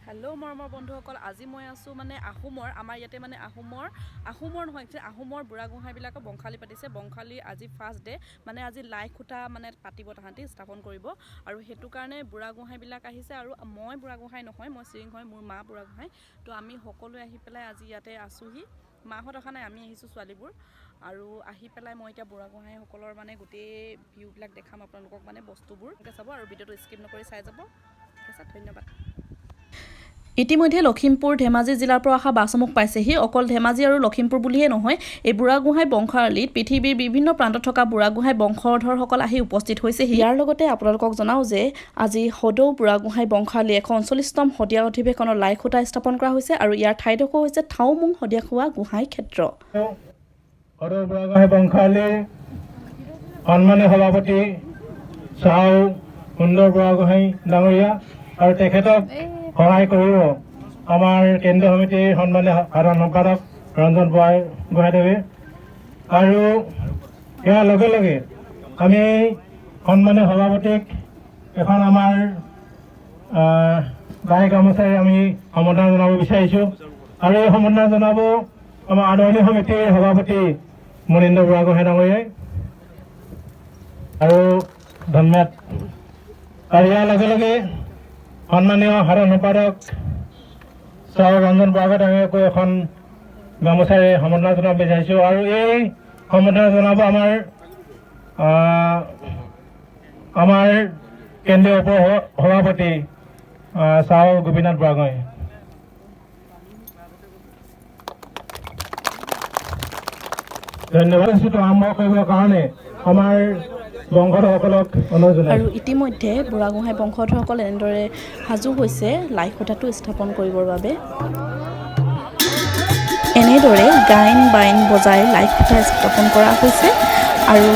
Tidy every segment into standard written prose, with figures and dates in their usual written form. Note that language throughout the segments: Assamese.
হেল্ল' মৰমৰ বন্ধুসকল, আজি মই আছোঁ মানে আহোমৰ, আমাৰ ইয়াতে মানে আহোমৰ আহোমৰ নহয়, actually আহোমৰ বুঢ়াগোহাঁইবিলাকৰ বংশালী পাতিছে। বংশালী আজি ফাৰ্ষ্ট ডে, মানে আজি লাই খুঁটা মানে পাতিব, তাহাঁতি স্থাপন কৰিব আৰু সেইটো কাৰণে বুঢ়াগোহাঁইবিলাক আহিছে। আৰু মই বুঢ়াগোহাঁই নহয়, মই চিৰিং হয়, মোৰ মা বুঢ়াগোহাঁই। তো আমি সকলোৱে আহি পেলাই আজি ইয়াতে আছোঁহি। মাহঁত অহা নাই, আমি আহিছোঁ ছোৱালীবোৰ। আৰু আহি পেলাই মই এতিয়া বুঢ়াগোহাঁইসকলৰ মানে গোটেই ভিউবিলাক দেখাম আপোনালোকক, মানে বস্তুবোৰ চাব আৰু ভিডিঅ'টো স্কিপ নকৰি চাই যাব। ঠিক আছে, ধন্যবাদ। ইতিমধ্যে লখিমপুৰ, ধেমাজি জিলাৰ পৰা অহা বাছসমূহ পাইছেহি। অকল ধেমাজি আৰু লখিমপুৰ বুলিয়ে নহয়, এই বুঢ়াগোহাঁই বংশাৱলীত পৃথিৱীৰ বিভিন্ন প্ৰান্তত থকা বুঢ়াগোহাঁই বংশধৰসকল আহি উপস্থিত হৈছেহি। ইয়াৰ লগতে আপোনালোকক জনাওঁ যে আজি সদৌ বুঢ়াগোহাঁই বংশাৱলী 139তম শদিয়া অধিৱেশনৰ লাই খুঁটা স্থাপন কৰা হৈছে আৰু ইয়াৰ ঠাইডোখৰ হৈছে থাওমুং শদিয়াখোৱা গোহাঁই ক্ষেত্ৰ। সদৌ বুঢ়াগোহাঁই বংশাৱলীৰ সন্মানীয় সভাপতি চাও সুন্দৰ বুঢ়াগোহাঁই ডাঙৰীয়া আৰু তেখেতক সহায় কৰিব আমাৰ কেন্দ্ৰীয় সমিতিৰ সন্মানীয় সাধাৰণ সম্পাদক ৰঞ্জন গোহাঁইদেৱে। আৰু ইয়াৰ লগে লগে আমি সন্মানীয় সভাপতিক এখন আমাৰ গাই গামোচাৰে আমি সম্বৰ্ধনা জনাব বিচাৰিছোঁ। আৰু এই সম্বৰ্ধনা জনাব আমাৰ আদৰণি সমিতিৰ সভাপতি মনীন্দ্ৰ বুঢ়াগোহাঁই ডাঙৰীয়াই। আৰু ধন্যবাদ। আৰু ইয়াৰ লগে লগে সন্মানীয় সাধাৰণ সম্পাদক ছাৰ ৰঞ্জন বুঢ়াগোহাঁই ডাঙৰীয়াকো এখন গামোচাৰে সম্বৰ্ধনা জনাব বিচাৰিছোঁ। আৰু এই সম্বৰ্ধনা জনাব আমাৰ কেন্দ্ৰীয় উপ সভাপতি চাও গোপীনাথ বুঢ়াগোহাঁই। ধন্যবাদ। আৰম্ভ কৰিবৰ কাৰণে আমাৰ বংশধৰসকলক অনুৰোধ আৰু জনাইছোঁ। ইতিমধ্যে বুঢ়াগোহাঁই বংশধৰসকল এনেদৰে সাজু হৈছে লাই খুঁটাটো স্থাপন কৰিবৰ বাবে। এনেদৰে গাইন বাইন বজাই লাই খুঁটা স্থাপন কৰা হৈছে আৰু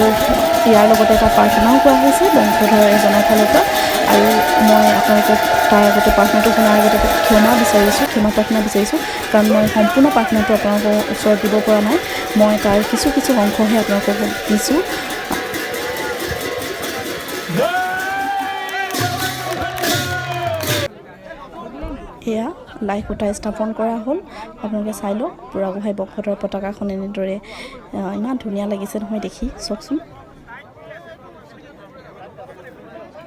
ইয়াৰ লগতে এটা প্ৰাৰ্থনাও কোৱা হৈছে বংশধৰ এজনৰ ফালৰ পৰা। আৰু মই আপোনালোকক তাৰ আগতে, প্ৰাৰ্থনাটো শুনাৰ আগতে ক্ষমা বিচাৰিছোঁ, ক্ষমা প্ৰাৰ্থনা বিচাৰিছোঁ, কাৰণ মই সম্পূৰ্ণ প্ৰাৰ্থনাটো আপোনালোকৰ ওচৰত দিব পৰা নাই। মই তাৰ কিছু কিছু অংশহে আপোনালোকক দিছোঁ। এয়া লাই খুঁটা স্থাপন কৰা হ'ল, আপোনালোকে চাই লওক। বুঢ়াগোহাঁই বংশধৰ পতাকাখন এনেদৰে ইমান ধুনীয়া লাগিছে নহয় দেখি, চাওকচোন।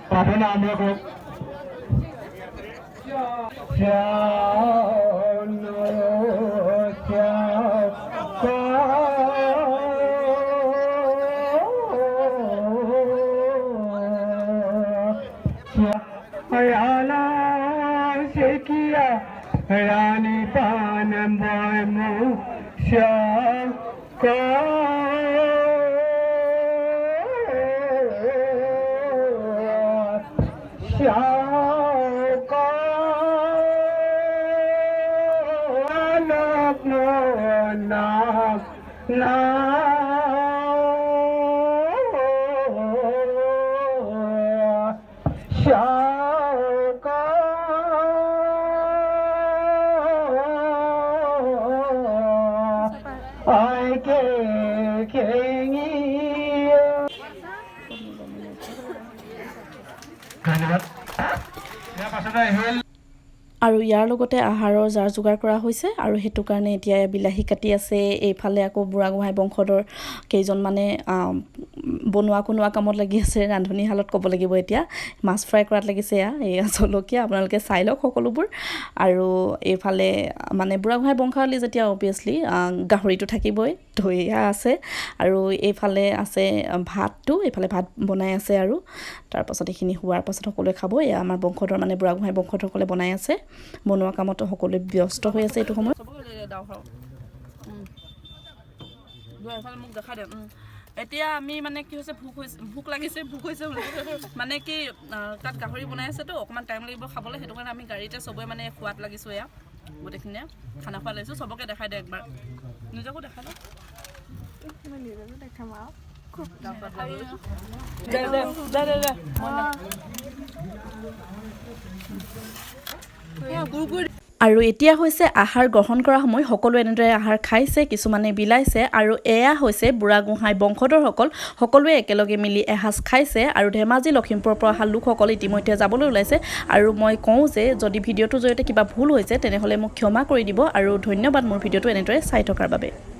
প্ৰাৰ্থনা আৰম্ভ কৰক। ৰাণী পান মই শ্যাম ধন্যবাদ। ইয়াৰ পাছতে আহিল আৰু ইয়াৰ লগতে আহাৰৰ যাৰ যোগাৰ কৰা হৈছে আৰু সেইটো কাৰণে এতিয়া বিলাহী কাটি আছে। এইফালে আকৌ বুঢ়াগোহাঁই বংশধৰ কেইজনমানে বনোৱা কোনোৱা কামত লাগি আছে, ৰান্ধনীশালত ক'ব লাগিব। এতিয়া মাছ ফ্ৰাই কৰাত লাগিছে। এয়া জলকীয়া, আপোনালোকে চাই লওক সকলোবোৰ। আৰু এইফালে মানে বুঢ়াগোহাঁই বংশাৱলী যেতিয়া অভিয়াছলি গাহৰিটো থাকিবই, তো এয়া আছে। আৰু এইফালে আছে ভাতটো, এইফালে ভাত বনাই আছে। আৰু তাৰপাছত এইখিনি হোৱাৰ পাছত সকলোৱে খাব। এয়া আমাৰ বংশধৰ মানে বুঢ়াগোহাঁই বংশধৰসকলে বনাই আছে, বনোৱা কামত সকলোৱে ব্যস্ত হৈ আছে এইটো সময়ত। মোক দেখাই দে। এতিয়া আমি মানে কি হৈছে, ভোক হৈছে, ভোক লাগিছে, ভোক হৈছে বোলে। মানে কি, তাত গাহৰি বনাই আছেতো, অকণমান টাইম লাগিব খাবলৈ, সেইটো কাৰণে আমি গাড়ীতে চবে মানে খোৱাত লাগিছোঁ। এয়া গোটেইখিনিয়ে খানা খোৱাত লাগিছোঁ। চবকে দেখাই দে একবাৰ, নিজকো দেখাই দে। দেখাম আৰু। দে দে দে দে দে, মই নাই। আৰু এতিয়া হৈছে আহাৰ গ্ৰহণ কৰা সময়। সকলোৱে এনেদৰে আহাৰ খাইছে, কিছুমানে বিলাইছে। আৰু এয়া হৈছে বুঢ়াগোহাঁই বংশধৰসকল, সকলোৱে একেলগে মিলি এসাঁজ খাইছে। আৰু ধেমাজি, লখিমপুৰৰ পৰা অহা লোকসকল ইতিমধ্যে যাবলৈ ওলাইছে। আৰু মই কওঁ যে যদি ভিডিঅ'টোৰ জৰিয়তে কিবা ভুল হৈছে, তেনেহ'লে মোক ক্ষমা কৰি দিব আৰু ধন্যবাদ মোৰ ভিডিঅ'টো এনেদৰে চাই থকাৰ বাবে।